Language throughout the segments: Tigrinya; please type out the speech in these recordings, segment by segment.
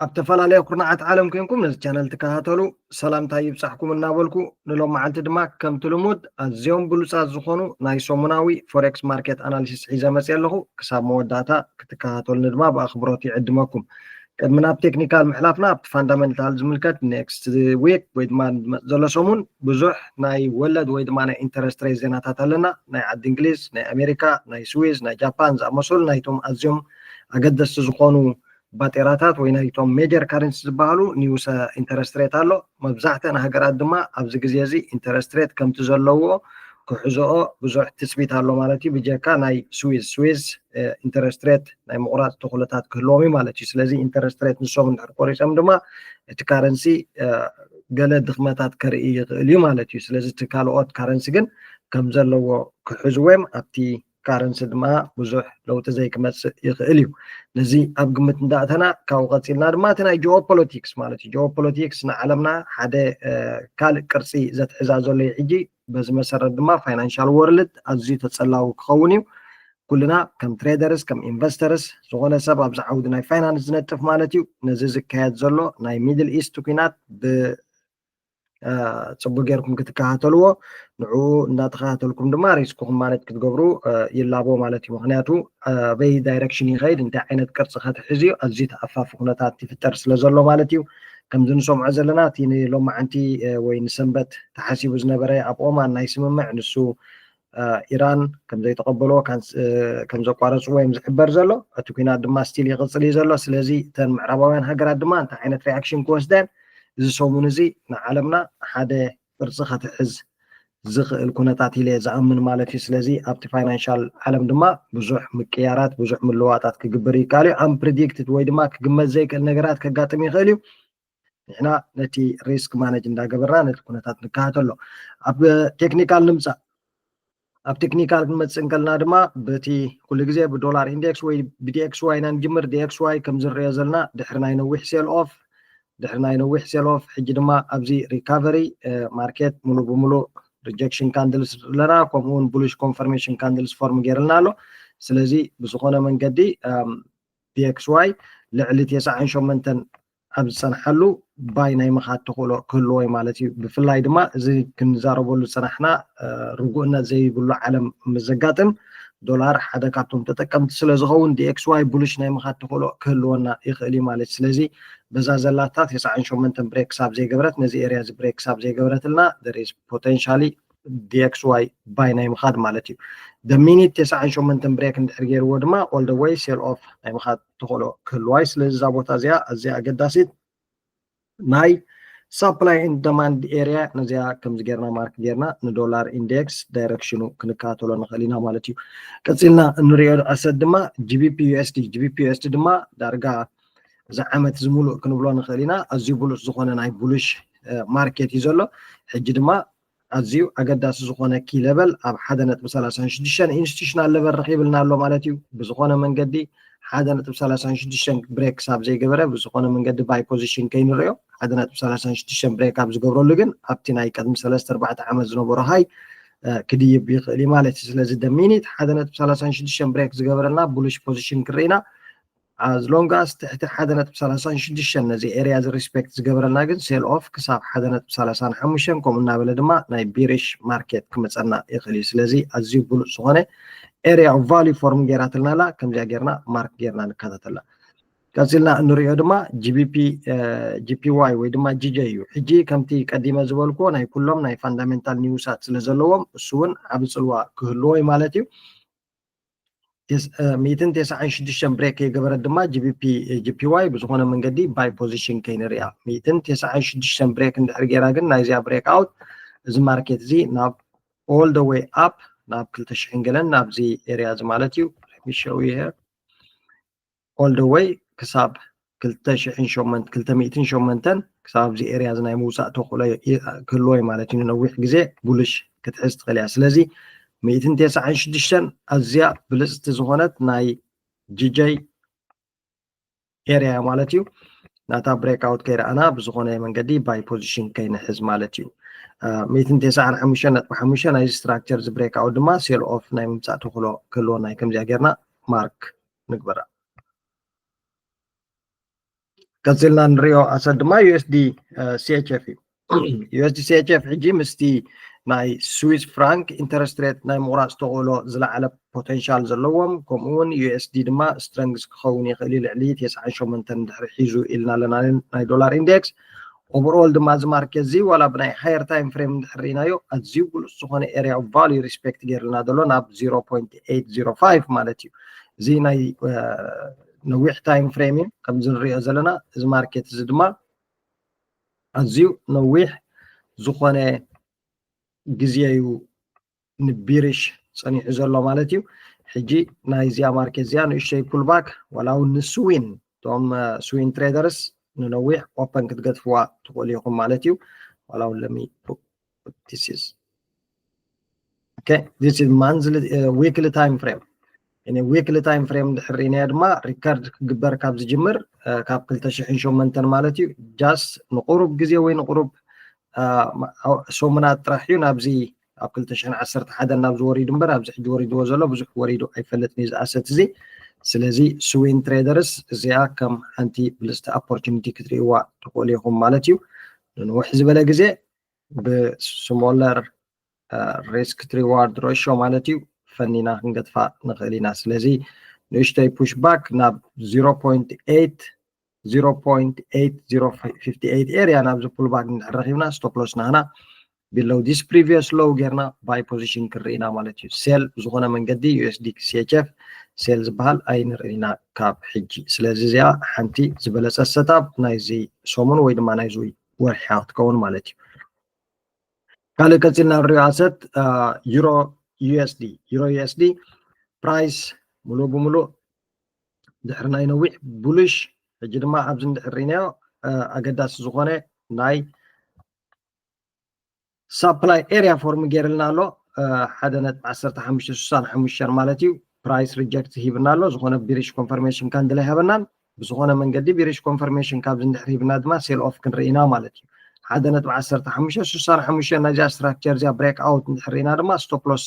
ኣብ ተፈላለየ ኩርናዓት ዓለም ኮንኩም ነዚ ቻነል ትከታተሉ ሰላምታ ይብጻሕኩም እናበልኩ፣ ንሎም መዓልቲ ድማ ከምቲ ልሙድ ኣዝዮም ብሉጻት ዝኾኑ ናይ ሰሙናዊ ፎሬክስ ማርኬት ኣናሊሲስ ሒዘ መጽየ ኣለኹ። ክሳብ መወዳእታ ክትከታተሉኒ ድማ ብኣኽብሮት ይዕድመኩም። ቅድሚ ናብ ቴክኒካል ምሕላፍና፣ ኣብቲ ፋንዳመንታል ዝምልከት፣ ኔክስት ዊክ ወይ ድማ ዘሎ ሰሙን ብዙሕ ናይ ወለድ ወይ ድማ ናይ ኢንተረስት ሬት ዜናታት ኣለና። ናይ ዓዲ እንግሊዝ፣ ናይ ኣሜሪካ፣ ናይ ስዊዝ፣ ናይ ጃፓን ዝኣመሰሉ ናይቶም ኣዝዮም ኣገደስቲ ዝኾኑ ባጤራታት ወይ ናይቶም ሜጀር ካረንሲ ዝበሃሉ ኒውስ ኢንተረስት ሬት ኣሎ። መብዛሕተን ሃገራት ድማ ኣብዚ ግዜ እዚ ኢንተረስት ሬት ከምቲ ዘለዎ ክሕዝኦ ብዙሕ ትጽቢት ኣሎ ማለት እዩ። ብጀካ ናይ ስዊዝ፣ ስዊዝ ኢንተረስት ሬት ናይ ምቑራጽ ተኽእሎታት ክህልዎም እዩ ማለት እዩ። ስለዚ ኢንተረስት ሬት ንሶም እንድሕር ቆሪጾም ድማ እቲ ካረንሲ ገለ ድኽመታት ከርኢ ይኽእል እዩ ማለት እዩ። ስለዚ እቲ ካልኦት ካረንሲ ግን ከም ዘለዎ ክሕዝዎም ኣብቲ ካረንሲ ድማ ብዙሕ ለውጢ ዘይክመፅእ ይኽእል እዩ። ነዚ ኣብ ግምት እንዳእተና ካብኡ ቀፂልና ድማ እቲ ናይ ጂኦፖለቲክስ ማለት እዩ። ጂኦፖለቲክስ ንዓለምና ሓደ ካልእ ቅርፂ ዘትሕዛ ዘሎ እዩ። ሕጂ በዚ መሰረት ድማ ፋይናንሻል ወርልድ ኣዝዩ ተፀላዊ ክኸውን እዩ። ኩልና ከም ትሬደርስ ከም ኢንቨስተርስ ዝኾነ ሰብ ኣብዚ ዓውዲ ናይ ፋይናንስ ዝነጥፍ ማለት እዩ። ነዚ ዝካየድ ዘሎ ናይ ሚድል ኢስት ኩናት ብ ፅቡቅ ጌርኩም ክትከታተልዎ፣ ንዕኡ እንዳተከታተልኩም ድማ ሪስክኩም ማለት ክትገብሩ ይላቦ ማለት እዩ። ምክንያቱ ኣበይ ዳይረክሽን ይኸይድ፣ እንታይ ዓይነት ቅርፂ ከትሕዝ እዩ፣ ኣዝዩ ተኣፋፊ ኩነታት ይፍጠር ስለ ዘሎ ማለት እዩ። ከምዚ ንሰምዖ ዘለና እቲ ንሎማዓንቲ ወይ ንሰንበት ተሓሲቡ ዝነበረ ኣብ ኦማን ናይ ስምምዕ ንሱ ኢራን ከም ዘይተቐበልዎ ከም ዘቋረፅዎ እዮም ዝሕበር ዘሎ። እቲ ኩናት ድማ ስቲል ይቕፅል እዩ ዘሎ። ስለዚ እተን ምዕራባውያን ሃገራት ድማ እንታይ ዓይነት ሪኣክሽን ክወስዳ እየን? እዚ ሰሙን እዚ ንዓለምና ሓደ ቅርፂ ከትሕዝ ዝኽእል ኩነታት ኢለ ዝኣምን ማለት እዩ። ስለዚ ኣብቲ ፋይናንሻል ዓለም ድማ ብዙሕ ምቅያራት ብዙሕ ምልዋጣት ክግበር ይከኣል እዩ። ኣምፕሪዲክትድ ወይ ድማ ክግመት ዘይክእል ነገራት ከጋጥም ይኽእል እዩ። ንሕና ነቲ ሪስክ ማነጅ እንዳገበርና ነቲ ኩነታት ንከታተሎ። ኣብ ቴክኒካል ንምፃእ ኣብ ቴክኒካል ክንመፅእ እንከልና ድማ በቲ ኩሉ ግዜ ብዶላር ኢንዴክስ ወይ ብዲኤክስዋይ ኢና ንጅምር። ዲኤክስዋይ ከም ዝንሪኦ ዘለና ድሕሪ ናይ ነዊሕ ሴል ኦፍ ድሕሪ ናይ ነዊሕ ሴል ኦፍ ሕጂ ድማ ኣብዚ ሪካቨሪ ማርኬት ሙሉእ ብሙሉእ ሪጀክሽን ካንድልስ ኣለና፣ ከምኡ እውን ቡሊሽ ኮንፈርሜሽን ካንድልስ ፎርም ገይርልና ኣሎ። ስለዚ ብዝኾነ መንገዲ ዲኤክስዋይ ልዕሊ ተስዓን ሸሞንተን ኣብ ዝፀንሓሉ ባይ ናይ ምኻድ ተኽእሎ ክህልዎ እዩ ማለት እዩ። ብፍላይ ድማ እዚ ክንዛረበሉ ዝፀናሕና ርጉእነት ዘይብሉ ዓለም ምስ ዘጋጥም ዶላር ሓደ ካብቶም ተጠቀምቲ ስለ ዝኸውን ዲኤክስዋይ ቡሊሽ ናይ ምኻድ ተኽእሎ ክህልወና ይኽእል እዩ ማለት እዩ። ስለዚ በዛ ዘላታ ተስዓን ሸሞንተን ብሬክ ክሳብ ዘይገበረት ነዚ ኤርያ እዚ ብሬክ ክሳብ ዘይገበረትልና there is potentially ዲኤክስዋይ ባይ ናይ ምኻድ ማለት እዩ። ሚኒት ተስዓን ሸሞንተን ብሬክ እንድሕር ገይርዎ ድማ all the way ሴል ኦፍ ናይ ምኻድ ተኽእሎ ክህልዋ እዩ። ስለዚ እዛ ቦታ እዚኣ ኣዝያ ኣገዳሲት ናይ ሳፕላይ ኤንድ ደማንድ ኤርያ ነዚኣ ከምዚ ጌርና ማርክ ጌርና ንዶላር ኢንዴክስ ዳይረክሽኑ ክንከታተሎ ንኽእል ኢና ማለት እዩ። ቀፂልና እንሪኦ ኣሰት ድማ ጂቢፒ ዩኤስዲ ጂቢፒ ዩኤስዲ ድማ ዳርጋ እዚ ዓመት እዚ ሙሉእ ክንብሎ ንኽእል ኢና። ኣዝዩ ብሉፅ ዝኾነ ናይ ቡሊሽ ማርኬት እዩ ዘሎ። ሕጂ ድማ ኣዝዩ ኣገዳሲ ዝኾነ ኪ ለቨል ኣብ ሓደ ነጥቢ ሰላሳን ሽዱሽተን ኢንስቲቱሽናል ለቨል ረኺብልና ኣሎ ማለት እዩ። ብዝኾነ መንገዲ ሓደ ነጥቢ ሰላሳን ሽዱሽተን ብሬክ ክሳብ ዘይገበረ ብዝኾነ መንገዲ ባይ ፖዚሽን ከይንሪኦ ሓደ ነጥቢ ሰላሳን ሽዱሽተን ብሬክ ኣብ ዝገብረሉ ግን ኣብቲ ናይ ቅድሚ ሰለስተ ኣርባዕተ ዓመት ዝነበሮ ሃይ ክድይብ ይኽእል እዩ ማለት እዩ። ስለዚ ሚኒት ሓደ ነጥቢ ሰላሳን ሽዱሽተን ብሬክ ዝገበረልና ቡሊሽ ፖዚሽን ክርኢና as long as ትሕቲ ሓደ ነጥቢ ሰላሳን ሽዱሽተን ነዚ ኤርያ እዚ ሪስፔክት ዝገበረልና ግን ሴል ኦፍ ክሳብ ሓደ ነጥቢ ሰላሳን ሓሙሽተን ከምኡ እናበለ ድማ ናይ ቢሪሽ ማርኬት ክመፀና ይኽእል እዩ። ስለዚ ኣዝዩ ብሉፅ ዝኾነ ኤርያ ኦፍ ቫልዩ ፎርም ገይራትልና ኣላ። ከምዚኣ ጌርና ማርክ ጌርና ንከታተላ። ቀፂልና እንሪኦ ድማ ጂቢፒ ጂፒዋይ ወይ ድማ ጂጀይ እዩ። ሕጂ ከምቲ ቀዲመ ዝበልኩዎ ናይ ኩሎም ናይ ፋንዳሜንታል ኒውሳት ስለ ዘለዎም እሱ እውን ዓቢ ፅልዋ ክህልዎ እዩ ማለት እዩ። ሚእትን ተስዓን ሽዱሽተን ብሬክ ከይገበረት ድማ ጂቢፒ ጂፒዋይ ብዝኾነ መንገዲ ባይ ፖዚሽን ከይንሪኣ። ሚእትን ተስዓን ሽዱሽተን ብሬክ እንድሕር ገይራ ግን ናይዚኣ ብሬክ ኣውት እዚ ማርኬት እዚ ናብ all the way up ናብ ክልተ ሽሕን ገለን ናብዚ ኤርያ እዚ ማለት እዩ። Let me show you here. All the way ክሳብ ክልተ ሽሕን ሸሞንተ ክልተ ሚእትን ሸሞንተን ክሳብ ኣብዚ ኤርያ እዚ ናይ ምውፃእ ተኽእሎ ክህልዎ እዩ ማለት እዩ። ንነዊሕ ግዜ ቡሊሽ ክትሕዝ ትኽእል እያ። ስለዚ ሚእትን ተስዓን ሽዱሽተን ኣዝያ ብልፅቲ ዝኾነት ናይ ጂጀይ ኤርያ ማለት እዩ። ናታ ብሬክ ኣውት ከይረኣና ብዝኾነ መንገዲ ባይ ፖዚሽን ከይንሕዝ ማለት እዩ። ሚእትን ተስዓን ሓሙሽተን ነጥቢ ሓሙሽተ ናይዚ ስትራክቸር እዚ ብሬክ ኣውት ድማ ሴል ኦፍ ናይ ምምፃእ ተኽእሎ ክህልወና እዩ። ከምዚኣ ጌርና ማርክ ንግበራ። ቀፂልና ንሪኦ ኣሰት ድማ ዩኤስዲ ሲኤችኤፍ እዩ። ዩኤስዲ ሲኤችኤፍ ሕጂ ምስቲ ናይ ስዊስ ፍራንክ ኢንተረስት ሬት ናይ ምቑራፅ ተኽእሎ ዝለዓለ ፖቴንሻል ዘለዎም፣ ከምኡ እውን ዩኤስዲ ድማ ስትረንግስ ክኸውን ይኽእል እዩ፣ ልዕሊ ተስዓን ሸሞንተን ድሕሪ ሒዙ ኢልና ኣለና ናይ ዶላር ኢንዴክስ። ኦቨርኦል ድማ እዚ ማርኬት እዚ ዋላ ብናይ ሃየር ታይም ፍሬም እንድሕር ርኢናዮ ኣዝዩ ግሉጽ ዝኾነ ኤሪያ ኦፍ ቫልዩ ሪስፔክት ገይርልና ዘሎ ናብ ዜሮ ፖይንት ኤይት ዜሮ ፋይቭ ማለት እዩ። እዚ ናይ ነዊሕ ታይም ፍሬም እዩ ከምዚ ንሪኦ ዘለና። እዚ ማርኬት እዚ ድማ ኣዝዩ ነዊሕ ዝኾነ ግዜ እዩ ንቢሪሽ ጸኒሑ ዘሎ ማለት እዩ። ሕጂ ናይዚኣ ማርኬት እዚኣ ንእሽተይ ፑልባክ ዋላ እውን ንስዊን እቶም ስዊን ትሬደርስ ንነዊሕ ኦፐን ክትገድፍዋ ትኽእሉ ኢኹም ማለት እዩ። ዋላ እውን ለሚ ቲሲስ ዊክሊ ታይም ፍሬም ዊክሊ ታይም ፍሬም እንድሕር ርኢናዮ ድማ ሪከርድ ክግበር ካብ ዝጅምር ካብ ክልተ ሽሕን ሸሞንተን ማለት እዩ። ጃስት ንቁሩብ ግዜ ወይ ንቁሩብ ሰሙናት ጥራሕ እዩ ናብዚ ኣብ ክልተ ሽሕን ዓሰርተ ሓደን ናብዚ ወሪዱ እምበር ኣብዚ ሕጂ ወሪድዎ ዘሎ ብዙሕ ወሪዱ ኣይፈልጥን እዩ ዝኣሰት እዚ። ስለዚ ስዊን ትሬደርስ እዚኣ ከም ሓንቲ ብልፅቲ ኦፖርቹኒቲ ክትርእይዋ ትኽእሉ ኢኹም ማለት እዩ። ንንውሕ ዝበለ ግዜ ብስሞለር ሪስክ ሪዋርድ ሬሾ ማለት እዩ ፈኒና ክንገድፋ ንኽእል ኢና። ስለዚ ንእሽተይ ፑሽ ባክ ናብ ዜሮ ፖይንት ኤይት ዜሮ ፖይንት ኤይት ዜሮ ፊፍቲ ኤይት ኤሪያ ናብዚ ፑል ባክ እንድሕር ረኺብና ስቶፕ ሎስ ናህና ቢሎው ዲስ ፕሪቪየስ ሎው ጌርና ባይ ፖዚሽን ክንርኢ ኢና ማለት እዩ። ሴል ብዝኾነ መንገዲ ዩኤስዲ ሲኤችኤፍ ሴል ዝበሃል ኣይንርኢ ኢና ካብ ሕጂ። ስለዚ እዚኣ ሓንቲ ዝበለጸት ሰታፕ ናይዚ ሰሙን ወይ ድማ ናይዚ ወርሒ ክትከውን ማለት እዩ። ካልእ ቀፂልና ንሪኦ ኣሰት ዩሮ ዩኤስዲ ዩሮ ዩኤስዲ ፕራይስ ሙሉእ ብሙሉእ ድሕሪ ናይ ነዊሕ ቡልሽ ሕጂ ድማ ኣብዚ እንድሕር ርኢናዮ ኣገዳሲ ዝኾነ ናይ ሳፕላይ ኤሪያ ፎርም ገይርልና ኣሎ። ሓደ ነጥቢ ዓሰርተ ሓሙሽተ ስሳን ሓሙሽተን ማለት እዩ። ፕራይስ ሪጀክት ሂብና ኣሎ። ዝኾነ ቢሪሽ ኮንፈርሜሽን ካንድል ኣይሃበናን። ብዝኾነ መንገዲ ቢሪሽ ኮንፈርሜሽን ካብዚ እንድሕር ሂብና ድማ ሴል ኦፍ ክንርኢ ኢና ማለት እዩ። ሓደ ነጥቢ ዓሰርተ ሓሙሽተ ስሳን ሓሙሽተን ናይዚኣ ስትራክቸር እዚኣ ብሬክ ኣውት እንድሕር ርኢና ድማ ስቶፕ ሎስ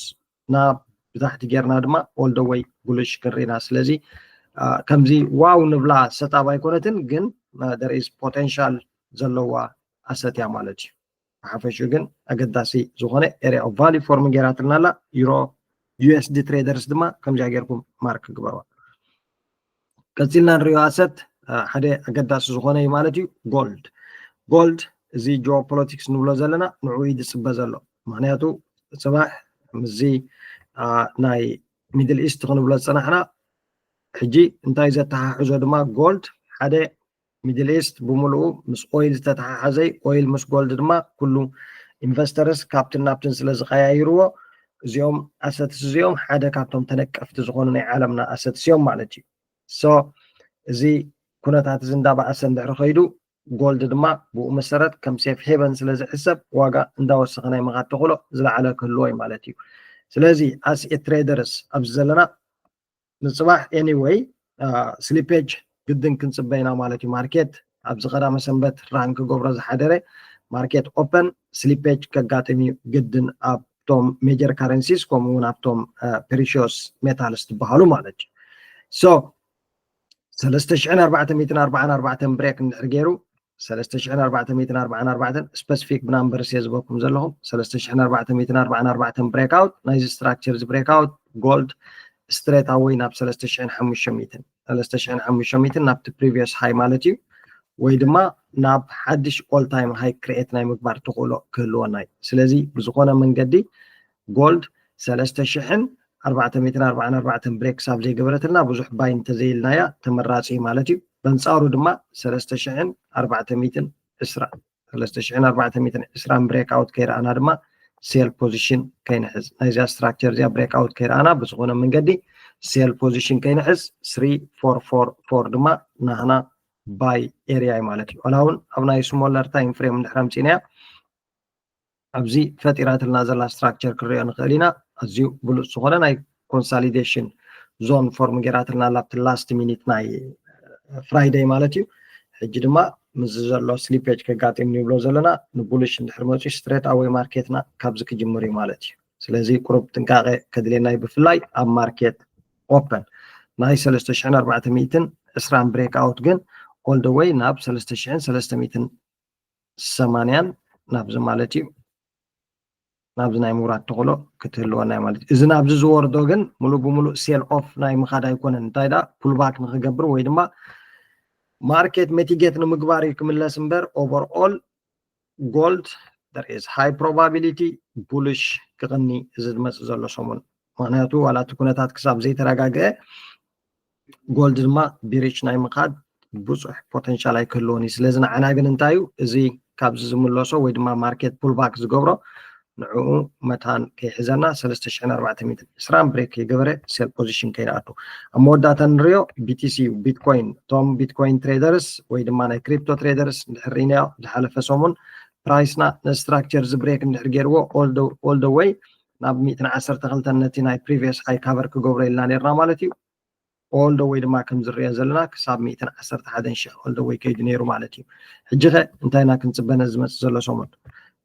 ናብ ብታሕቲ ጌርና ድማ ኦል ደ ወይ ቡልሽ ክንርኢ ኢና። ስለዚ ከምዚ ዋው ንብላ ሰታብ ኣይኮነትን፣ ግን there is ፖቴንሻል ዘለዋ ኣሰት እያ ማለት እዩ። ብሓፈሽኡ ግን ኣገዳሲ ዝኾነ ኤሪያ ኦፍ ቫልዩ ፎርም ገይራትልና ኣላ። ዩሮ ዩኤስዲ ትሬደርስ ድማ ከምዚኣ ጌርኩም ማርክ ግበርዋ። ቀፂልና ንሪኦ ኣሰት ሓደ ኣገዳሲ ዝኾነ እዩ ማለት እዩ። ጎልድ ጎልድ እዚ ጂኦፖለቲክስ ንብሎ ዘለና ንዕኡ እዩ ዝፅበ ዘሎ። ምክንያቱ ፅባሕ ምስዚ ናይ ሚድል ኢስት ክንብሎ ዝፀናሕና ሕጂ እንታይ ዘተሓሕዞ ድማ ጎልድ ሓደ ሚድል ኢስት ብምሉኡ ምስ ኦይል ዝተተሓሓዘይ ኦይል ምስ ጎልድ ድማ ኩሉ ኢንቨስተርስ ካብትን ናብትን ስለ ዝቀያይርዎ እዚኦም ኣሰትስ እዚኦም ሓደ ካብቶም ተነቀፍቲ ዝኾኑ ናይ ዓለምና ኣሰትስ እዮም ማለት እዩ። ሶ እዚ ኩነታት እዚ እንዳባእሰ እንድሕሪ ከይዱ ጎልድ ድማ ብኡ መሰረት ከም ሴፍ ሄቨን ስለ ዝሕሰብ ዋጋ እንዳወሰኸ ናይ ምኻድ ተኽእሎ ዝለዓለ ክህልዎ እዩ ማለት እዩ። ስለዚ ኣስ ኤ ትሬደርስ ኣብዚ ዘለና ንፅባሕ ኤኒወይ ስሊፔጅ ግድን ክንፅበ ኢና ማለት እዩ። ማርኬት ኣብዚ ቀዳመ ሰንበት ራን ክገብሮ ዝሓደረ ማርኬት ኦፐን ስሊፔጅ ከጋጥም እዩ ግድን ኣብቶም ሜጀር ካረንሲስ ከምኡ እውን ኣብቶም ፕሪሽስ ሜታልስ ዝበሃሉ ማለት እዩ። ሶ ሰለስተ ሽሕን ኣርባዕተ ሚእትን ኣርባዓን ኣርባዕተን ብሬክ እንድሕር ገይሩ ሰለስተ ሽሕን ኣርባዕተ ሚእትን ኣርባዓን ኣርባዕተን ስፐሲፊክ ብናምበርስ እየ ዝበኩም ዘለኹ። ሰለስተ ሽሕን ኣርባዕተ ሚእትን ኣርባዓን ኣርባዕተን ብሬክ ኣውት ናይዚ ስትራክቸር እዚ ብሬክ ኣውት ጎልድ ስትሬት ኣወይ ናብ ሰለስተ ሽሕን ሓሙሽተ ሚእትን ሰለስተ ሽሕን ሓሙሽተ ሚእትን ናብቲ ፕሪቪየስ ሃይ ማለት እዩ። ወይ ድማ ናብ ሓድሽ ኦል ታይም ሃይ ክሪኤት ናይ ምግባር ተኽእሎ ክህልወና እዩ። ስለዚ ብዝኾነ መንገዲ ጎልድ ሰለስተ ሽሕን ኣርባዕተ ሚእትን ኣርባዓን ኣርባዕተን ብሬክ ክሳብ ዘይገበረትልና ብዙሕ ባይ እንተዘይልናያ ተመራፂ ማለት እዩ። በንፃሩ ድማ ሰለስተ ሽሕን ኣርባዕተ ሚእትን ዕስራ ሰለስተ ሽሕን ኣርባዕተ ሚእትን ዕስራን ብሬክ ኣውት ከይረኣና ድማ ሴል ፖዚሽን ከይንሕዝ ናይዚኣ ስትራክቸር እዚኣ ብሬክ ኣውት ከይረኣና ብዝኾነ መንገዲ ሴል ፖዚሽን ከይንሕዝ ስሪ ፎር ፎር ፎር ድማ ናህና ባይ ኤሪያ እዩ ማለት እዩ። ዋላ እውን ኣብ ናይ ስሞለር ታይም ፍሬም እንድሕር ኣምፂእናያ ኣብዚ ፈጢራትልና ዘላ ስትራክቸር ክንሪኦ ንኽእል ኢና። ኣዝዩ ብሉፅ ዝኾነ ናይ ኮንሳሊዴሽን ዞን ፎርም ገይራትልና ኣላ ኣብቲ ላስት ሚኒት ናይ ፍራይደይ ማለት እዩ። ሕጂ ድማ ምስዚ ዘሎ ስሊፔጅ ከጋጢም ንብሎ ዘለና ንቡልሽ እንድሕር መፅኡ ስትሬት ኣወይ ማርኬትና ካብዚ ክጅምር እዩ ማለት እዩ። ስለዚ ቁሩብ ጥንቃቄ ከድልየና እዩ ብፍላይ ኣብ ማርኬት ኦፐን ናይ ሰለስተ ሽሕን ኣርባዕተ ሚእትን ዕስራን ብሬክ ኣውት ግን all the way ናብ ሰለስተ ሽሕን ሰለስተ ሚእትን ሰማንያን ናብዚ ማለት እዩ ናብዚ ናይ ምውራድ ተኽእሎ ክትህልወና ማለት እዩ። እዚ ናብዚ ዝወርዶ ግን ሙሉእ ብሙሉእ sell off ናይ ምኻድ ኣይኮነን። እንታይ ዳ pullback ንክገብር ወይ ድማ market mitigate ንምግባር እዩ ክምለስ እምበር overall gold there is high probability bullish ክቕኒ እዚ ዝመፅእ ዘሎ ሰሙን። ምክንያቱ ዋላ እቲ ኩነታት ክሳብ ዘይተረጋግአ gold ድማ bearish ናይ ምኻድ ብዙሕ potential ኣይክህልዎን እዩ። ስለዚ ንዓና ግን እንታይ እዩ እዚ ካብዚ ዝምለሶ ወይ ድማ market pullback ዝገብሮ ንዕኡ መታን ከይሕዘና ሰለስተ ሽሕን ኣርባዕተ ሚእትን ዕስራን break ከይገበረ sell position ከይንኣቱ። ኣብ መወዳእታ ንሪኦ BTC እዩ፣ Bitcoin። እቶም Bitcoin traders ወይ ድማ ናይ crypto traders እንድሕር ርኢናዮ ዝሓለፈ ሰሙን price ና ን structure እዚ break እንድሕር ገይርዎ all the way ናብ ሚእትን ዓሰርተ ክልተን ነቲ ናይ previous high cover ክገብሮ ኢልና ነርና ማለት እዩ። All the way ድማ ከም ዝርኦ ዘለና ክሳብ ሚእትን ዓሰርተ ሓደን ሽሕ all the way ከይዱ ነይሩ ማለት እዩ። ሕጂ ከ እንታይ ኢና ክንፅበ ነዚ ዝመፅእ ዘሎ ሰሙን?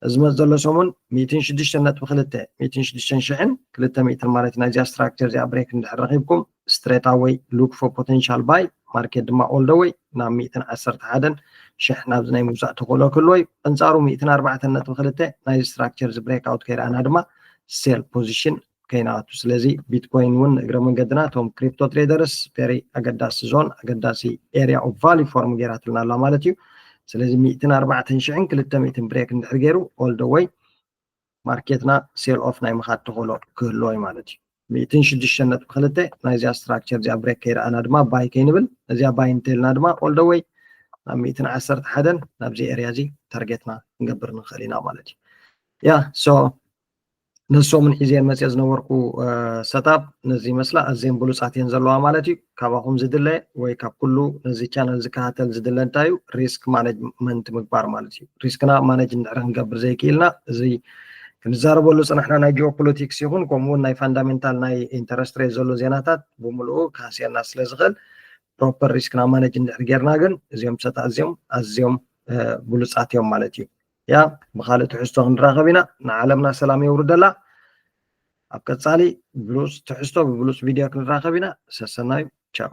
እዚ ዝመፅእ ዘሎ ሰሙን ሚእትን ሽዱሽተን ነጥቢ ክልተ፣ ሚእትን ሽዱሽተን ሽሕን ክልተ ሚእትን ማለት እዩ። ናይዚኣ structure እዚኣ break እንድሕር ረኺብኩም straight away look for potential buy፣ market ድማ all the way ናብ ሚእትን ዓሰርተ ሓደን ሽሕ ናብዚ ናይ ምውፃእ ተኽእሎ ክህልዎ እዩ። ኣንፃሩ ሚእትን ኣርባዕተን ነጥቢ ክልተ ናይዚ structure እዚ break out ከይረኣና ድማ sell position ከይንኣቱ። ስለዚ Bitcoin እውን እግረ መንገድና እቶም crypto traders very ኣገዳሲ zone፣ ኣገዳሲ area of value form ገይራትልና ኣላ ማለት እዩ። ስለዚ ሚእትን ኣርባዕተን ሽሕን ክልተ ሚእትን break እንድሕር ገይሩ all the way market ና sell off ናይ ምኻድ ተኽእሎ ክህልዎ እዩ ማለት እዩ። ሚእትን ሽዱሽተን ነጥቢ ክልተ ናይዚኣ structure እዚኣ break ከይረኣና ድማ buy ከይንብል፣ እዚኣ buy እንተልና ድማ all the way ናብ ሚእትን ዓሰርተ ሓደን ናብዚ area እዚ target ና ክንገብር ንኽእል ኢና ማለት እዩ። ያ so ነዚ ሰሙን ሒዘን መፅየ ዝነበርኩ setup ነዚ ይመስላ። ኣዝየን ብሉፃት እየን ዘለዋ ማለት እዩ። ካባኹም ዝድለ ወይ ካብ ኩሉ ነዚ channel ዝከታተል ዝድለ እንታይ እዩ? Risk management ምግባር ማለት እዩ። Risk ና manage እንድሕር ክንገብር ዘይክኢልና እዚ ክንዛረበሉ ዝፀናሕና ናይ geopolitics ይኹን ከምኡ እውን ናይ fundamental ናይ interest rate ዘሎ ዜናታት ብምልኡ ክሃስየና ስለ ዝኽእል proper risk ና manage እንድሕር ጌርና ግን እዚኦም ሰት ኣዝዮም ኣዝዮም ብሉፃት እዮም ማለት እዩ። ያ ብኻልእ ትሕዝቶ ክንራኸብ ኢና። ንዓለምና ሰላም የውርደላ። ኣብ ቀፃሊ ብሉፅ ትሕዝቶ ብብሉፅ ቪድዮ ክንራኸብ ኢና። ሰሰናዩ። ቻው።